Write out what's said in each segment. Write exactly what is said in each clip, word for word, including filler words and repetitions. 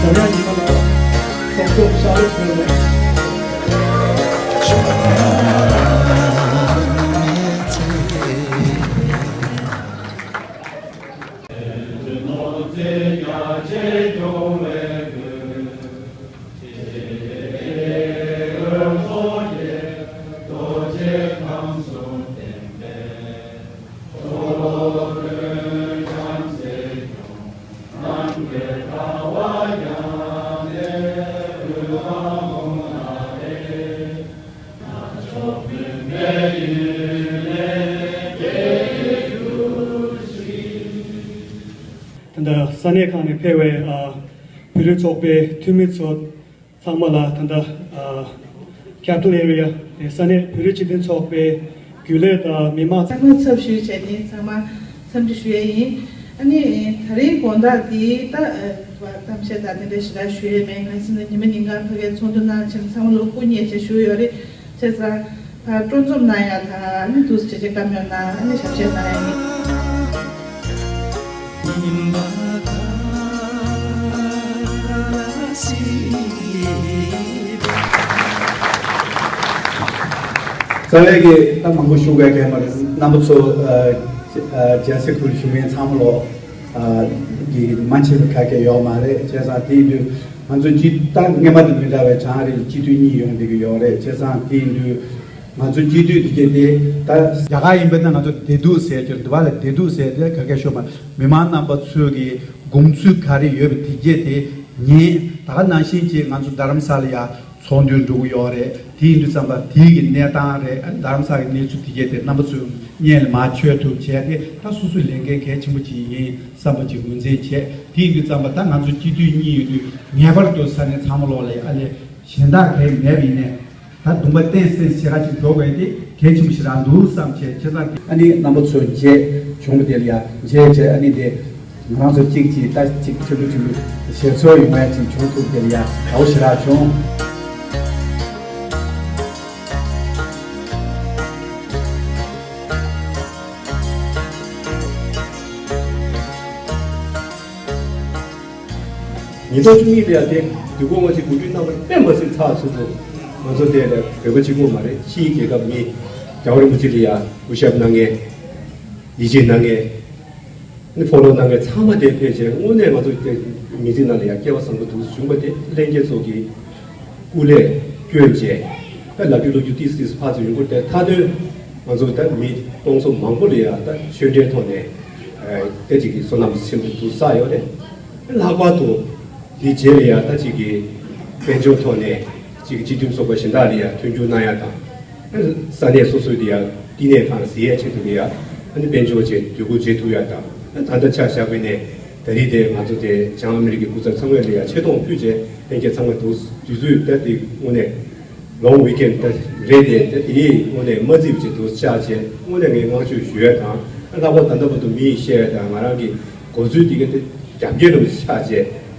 ད་རེས་ཉི་མ་ལ་ཚོགས་གཙོ་ཤར་ལྷོ་ཁུལ་ནས། ད་ལྟ་ས་གནས་ཁག་ནས་ཕེབས་པའི་ཨ་བོད་རིགས་ཚོགས་པའི་འཐུས་མི་ཚོ་ཚང་མ་ལ་ད་ལྟ་ཨ་Capital Area་ནས་ས་གནས་བོད་རིགས་སྤྱི་མཐུན་ཚོགས་པའི་རྒྱུན་ལས་དང་མི་མང་ཚང་མ་ཚབ་ཞུས་བྱས་ནས་ཚང་མ་འཚམས་འདྲི་ཞུ་ཡས་ཡིན། ཨ་ནི་ད་རེས་དགོང་དག་འདི་ད་གཏམ་བཤད་དང་དེ་འདྲ་ཞེ་དྲག་ཞུ་ཡས་མེད། གང་ཡིན་ཟེར་ན་ཉི་མ་ཉིན་གང་ཕ་གིར་ཚོགས་འདུ་གནང་བྱས་ནས་ཚང་མ་ལོ་སྐུ་ཉེ་བྱས་བཞུགས་ཡོད་རེད། བྱས་ཙང་ད་སྤྲོ་འཛོམས་གནང་ཡ་དང་ཨ་ནི་འདུག་སེ་བྱས་བྱས་བཀའ་མོལ་གནང་ཨ་ནི་ཞབས་ཕྱི་གནང་ཡ་ཡིན། རྩ་བའི་གི་ད་མང་པོ་ཞུ་དགོས་ཀྱི་མ་རེད། རྣམ་པ་ཚོ་ཨ་ཨ་རྒྱལ་སའི་ཁུལ་བཞུགས་མཁན་ཚང་མ་ལོ་ཨ་གི་མ་མཇལ་བ་ག་གེ་ཡོད་མ་རེད། བྱས་ཙང་དེ་ཡིན་དུས་ང་ཚོ་སྤྱི་ད་སྔས་མ་དང་མི་འདྲ་བའི་གྲངས་རིག་སྤྱི་འཐུས་གཉིས་ཡོང་བསྡད་ཀྱི་ཡོད་རེད། བྱས་ཙང་དེ་ཡིན་དུས་ང་ཚོ་སྤྱི་འཐུས་དེ་གས་དེ་ད་རྒྱ་གར་ཡིན་པ་ན་ང་ཚོ་བདེ་སྡུག་ཟེར་གྱི་འདུག་བ་ལ། བདེ་སྡུག་ཟེར་དེ་ག་གེ་ཤོད་མ་མི་མང་རྣམ་པ་ཚོས་ཀྱི་དགོངས་ཚུལ་ག་རེ་ཡོད་པ་དེ་གས་དེ་ཉན། ད་ག་ནང་བཞིན་གྱི་ང་ཚོ་རྡ་རམ་ས་ལ་ཡ་ཚོགས་འདུ་འགྲོ་གི་ཡོད་རེད། དེ་ཡིན་དུས་ཙམ་པ་དེའི་གི་གནས་སྟངས་རེད། ཨ་ནི་རྡ་རམ་ས་གི་གནས་ཚུལ་དེ་གས་དེ་རྣམ་པ་ཚོས་སྔོན་ལ་མར་ཆོད་ཐུབ་བྱས་ཏེ་ད་སོ་སོའི་ལས་འགན་གལ་ཆེན་པོ་ཅིག་ཡིན་བསམ་པ་ཅིག་ངོས་འཛིན་བྱས། དེ་ཡིན་དུས་ཙམ་པ་ད་ང་ཚོ་སྤྱི་འཐུས་གཉིས་ཡོད་དུས་ངེས་པར་དུ་ས་གནས་ཚང་མ་ལོག་ལ་ཨ་ལས་གཞན་དག་གས་མེད་པ་ཡིན་ནས་ད་གདོང་པ་བསྟན་སྲིད་ཆེ་ཁ་ཅིག་འགྲོ་དགོས་ཏེ་གལ་ཆེན་པོ་ཞིག་རང་འདུག་བསམ་བྱས་ཁྱེད་ཚང་གི་ཨ་ནི་རྣམ་པ་ཚོ་མཇལ་བྱུང་བ་དེ་ལ་ཡང་མཇལ་བྱས་ཨ་ནི་དེ་ང་རང་ཚོ་གཅིག་གཅིག་ད་གཅིག་ཆེན་པོ་ཆེན་པོ་ཞེ་ཚོར་ཡོང་བ་ཅིག་བྱུང་ཐུབ་དེ་ལ་ཡང་དགའ་བོ་ཞེ་དྲག་བྱུང་། ཉིས་སྟོང་བཅུ་གཉིས་ལ་ཡ་དེ་དུས་འཁོར་ལྔ་བཅུ་དགུ་བཅུ་གནང་བ་དཔེ་མ་སྲིད་ཚགས་ཚུད་འདུག་ང་ཚོ་དེ་ལ་བོད་པ་གཅིག་པོ་མ་རེད། ཕྱིའི་རྒྱལ་ཁབ་མི་རྒྱལ་བ་རིན་པོ་ཆེ་ལ་ཡ་སྐུ་ཞབས་གནང་མཁན་ཡིད་ཆེས་གནང་མཁན་ནི་ཕོ་ལོ་གནང་མཁན་ཚང་མ་དེ་ཕེབས་བྱས་དངོས་གནས་ང་ཚོ་དེ་མི་ཚེ་ནང་ལ་ཡ་སྐལ་བ་བཟང་པོ་འདུག་བྱུང་བ་དེ་ལྷན་རྒྱས་ཚོ་གི་སྐུ་ལས་བསྐྱོན་བྱས་ད་ལབ་རྒྱུ་ལོ་རྒྱུས་ཏིས་ཏིས་ཕར་ཚུར་ཡོང་གི་རེད། དེ་མཐའ་དོན་ང་ཚོ་ད་མི་སྟོང་ཚོ་མང་པོ་ལ་ཡ་ད་ཆོས་འབྲེལ་ཐོག་ནས་ཨ་དེ་ཅིག་གི་བསོད་ནམས་ཆེན་པོ་འདུག་བསགས་ཡོད་རེད། ལྷག་པར་དུ་དེའི་རྗེས་ལ་ཡ་ད་ཅིག་གི་དཔལ་འབྱོར་ཐོག་ནས་ཅིག་གི་སྤྱི་མཐུན་ཚོགས་པ་གཞན་དག་ལ་ཡ་མཐུན་འགྱུར་གནང་ཡ་དང་ས་གནས་སོ་སོའི་དེ་ཡ་བསྟི་གནས་ཁང་ཟེར་ཡ་ཆེད་དུ་ལ་ཡ་ཨ་ནི་དཔལ་འབྱོར་བཅས་དུས་འགོ་བྱེད་ཐུབ་ཡ་དང་ད་ལྟ་ཆ་བཞག་པ་ཡིན་ནའི་ད་རེས་དེ་ང་ཚོ་དེ་བྱང་ཨ་མི་རི་ཀའི་སྐུ་ཚབ་ཚང་མས་ལ་ཡ་ཆེ་མཐོང་ཕུལ་བྱས་ལྷན་རྒྱས་ཚང་མ་འདུག་དུས་ཚོད་ད་དེ་དངོས་གནས་ལོང་ཝི་ཀེན་ཌི་ད་རེད་དེ་ད་དེའི་དངོས་གནས་མ་བརྩིས་པ་ཅིག་འདུག་ཆགས་བྱས་དངོས་གནས་ངས་བསྔགས་བརྗོད་ཞུ་ཡ་དང་ལྷག་པར་ད་ལྟ་བར་དུ་མི་ཡིས་བཤད་ཡ་དང་ང་རང་གི་གོ་ཚུལ་དེ་ག་དེ་རྒྱབ་འགལ་རུ་ཆགས་བྱས་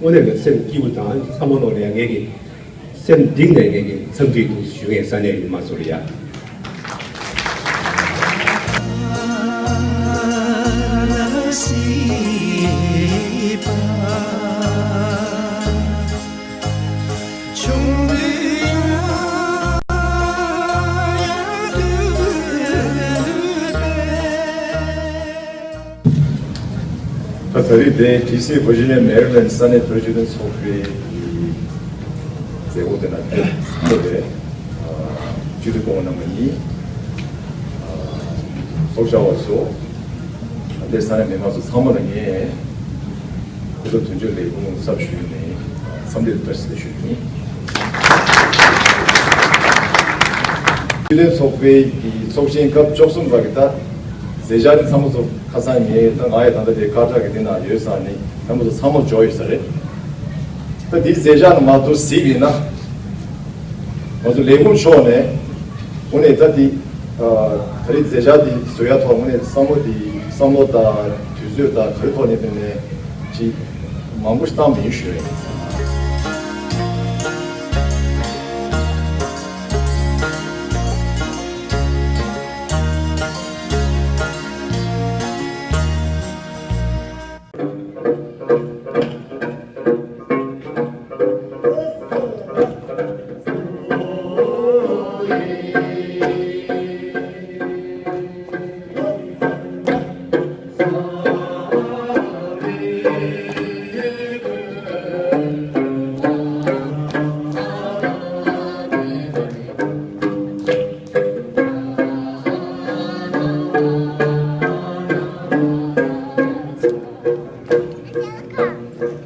དངོས་གནས་ངའི་སེམས་སྐྱིད་པོ་དང་ཚང་མ་ནོར་ལ་ཡ་ངས་ཀྱི་སེམས་གཏིང་ནས་ངས་ཀྱི་འཚམས་འདྲི་འདུག་ཞུ་ངས་ས་གནས་མི་མང་ཚོ་ལ་ཡ། ད་ད་རེས་དེ་ཌི་སི་ཝར་ཇི་ནི་ཡ་མེ་རི་ལེན་ཌི་ས་གནས་བོད་རིགས་སྤྱི་མཐུན་ཚོགས་པའི་མཛད་སྒོ་དེ་ན་ཕེབས་ཏེ་སྤྱི་འཐུས་སྐུ་ངོ་རྣམ་པ་གཉིས། ཚོགས་བཅར་བ་ཚོ། དེ་ས་གནས་མི་མང་ཚོ་ཚང་མ་ལ་ངས་སྐུ་ཚབ་དོན་གཅོད་ལས་ཁུངས་ཚབ་ཞུས་ནས་འཚམས་འདྲི་བཀྲ་ཤིས་བདེ་ལེགས་ཞུ་རྒྱུ་ཡིན། སྤྱི་མཐུན་ཚོགས་པའི་གི་ཚོགས་ཆེན་སྐབས་བཅུ་གསུམ་པ་གི་ད་མཛད་འཆར་དེ་ཚང་མ་ཚོ་ཁ་སང་ངས་ད་ང་ཡི་ད་ལྟ་དེ་ཀ་ཏར་གི་དེ་ན་ཡོད་ས་ནི་ད་མ་ཚོ་ཚང་མ་འབྱོར་ཡོད་ས་རེད། ད་དེའི་མཛད་འཆར་ནང་མ་གཏོགས་གཟིགས་པ་ཡིན་ན་ང་ཚོ་ལས་ཁུངས་ཕྱོགས་ནས་ དངོས་གནས་ད་འདི་ཨ་ག་རེ་མཛད་འཆར་འདི་བཟོ་ཡ་ཐོག་དངོས་གནས་བསམ་བློ་འདི་བསམ་བློ་དང་དུས་ཚོད་དང་ག་རེ་ཐོག་ནས་ཕེབས་ནས་ཅིག་མང་པོ་ཞིག་བཏང་མིན་ཞུ་ཡ་ཡིན།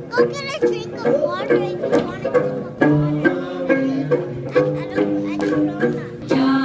Go get a drink of water if you want a cup of water. I, I don't, I don't know.